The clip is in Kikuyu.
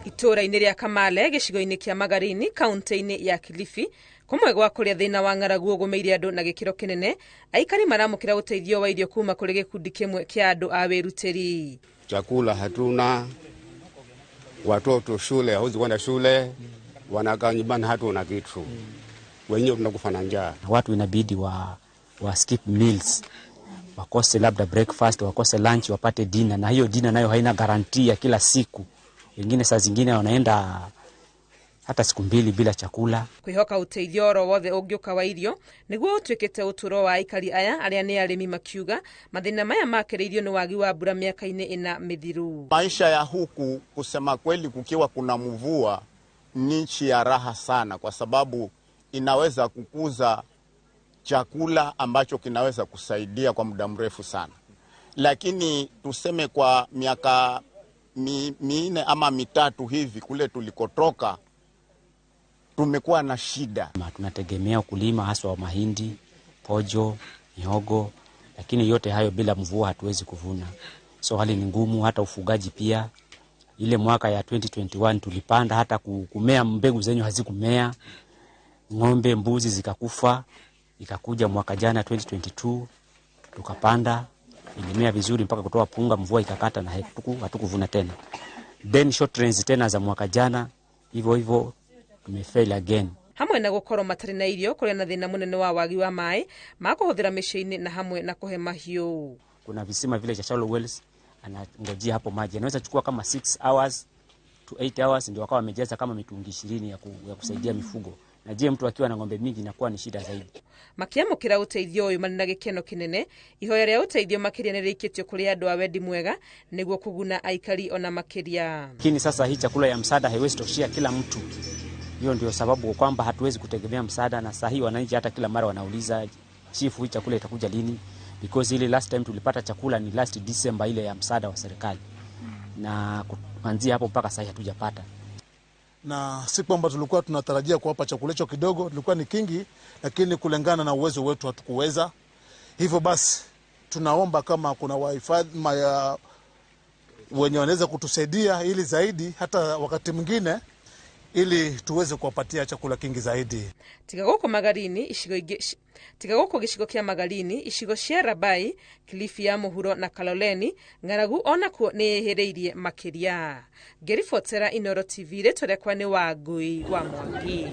Itũũra-inĩ rĩa Kamale gĩcigo-inĩ kĩa Magarini kaunti-inĩ ya Kilifi, kũmwe gwa kũrĩa thĩna wa ng'aragu ũgũmĩire andũ na gĩkĩro kĩnene, aikari maramũkĩra ũteithio wa irio kuma kũrĩ gĩkundi kĩmwe kĩa andũ a wĩrutĩri. Chakula hatuna, watoto shule hawezi kwenda shule, wanakaa nyumbani, hatuna kitu, wenyewe tunakufa na njaa. Watu inabidi wa skip meals, wakose labda breakfast, wakose lunch, wapate dinner, na hiyo dinner nayo haina guarantee ya kila siku. Wengine saa zingine wanaenda hata siku mbili bila chakula. Kwihoka uteithio oro wothe ũngĩũka wa irio nĩguo ũtuĩkĩte ũtũũro wa aikari aya arĩa nĩ arĩmi, makiuga mathĩna maya makĩrĩirio nĩ wagi wa mbura mĩaka-inĩ ĩna mĩthiru. Maisha ya huku kusema kweli, kukiwa kuna mvua ni nchi ya raha sana, kwa sababu inaweza kukuza chakula ambacho kinaweza kusaidia kwa muda mrefu sana, lakini tuseme kwa miaka 4 ama 3 hivi kule tulikotoka tumekuwa na shida. Tunategemea ukulima haswa wa mahindi, pojo, mihogo, lakini yote hayo bila mvua hatuwezi kuvuna. So hali ni ngumu, hata ufugaji pia. Ile mwaka ya 2021 tulipanda, hata kumea mbegu zenyu hazikumea. Ng'ombe, mbuzi zikakufa. Ikakuja mwaka jana 2022 tukapanda, ilimea vizuri mpaka kutoa punga, mvua ikakata na hatukuvuna tena. Then short rains tena za mwaka jana hivyo hivyo tumefail again. Hamwe na gukorwo matarĩ na irio, kũrĩ na thĩna mũnene wa wagi wa maĩ ma kũhũthĩra mĩciĩ-inĩ na hamwe na kũhe mahiũ. Kuna visima vile cha shallow wells, anangojea hapo maji. Anaweza chukua kama 6 hours to 8 hours ndio wakawa wamejaza kama mitungi 20 ya kusaidia mifugo. Na je, mtu akiwa na ng'ombe mingi inakuwa ni shida zaidi. Makiamũkĩra ũteithio ũyũ marĩ na gĩkeno kĩnene, ihoya rĩa ũteithio makĩria nĩ rĩikĩtio kũrĩ andũ a wendi mwega nĩguo kũguna aikari ona makĩria. Lakini sasa hii chakula ya msaada haiwezi toshia kila mtu. Hiyo ndio sababu kwamba hatuwezi kutegemea msaada, na sahi wananchi hata kila mara wanauliza chifu, hii chakula itakuja lini? Because ile last time tulipata chakula ni last December ile ya msaada wa serikali. Na kuanzia hapo mpaka sasa hatujapata. Na si kwamba tulikuwa tunatarajia kuwapa chakula hicho kidogo, tulikuwa ni kingi, lakini kulingana na uwezo wetu hatukuweza. Hivyo basi tunaomba kama kuna wahifadhi wenye wanaweza kutusaidia ili zaidi, hata wakati mwingine ili tuweze kuwapatia chakula kingi zaidi. Tiga gũkũ Magarini, icigo ingĩ tiga gũkũ gĩcigo kĩa Magarini, icigo cia Rabai, Kilifi ya Mũhuro na Kaloleni, ng'aragu onakuo nĩ ĩhĩrĩirie makĩria. Ngĩribotera Inooro TV, rĩtwa rĩakwa nĩ Wangui wa Mwangi.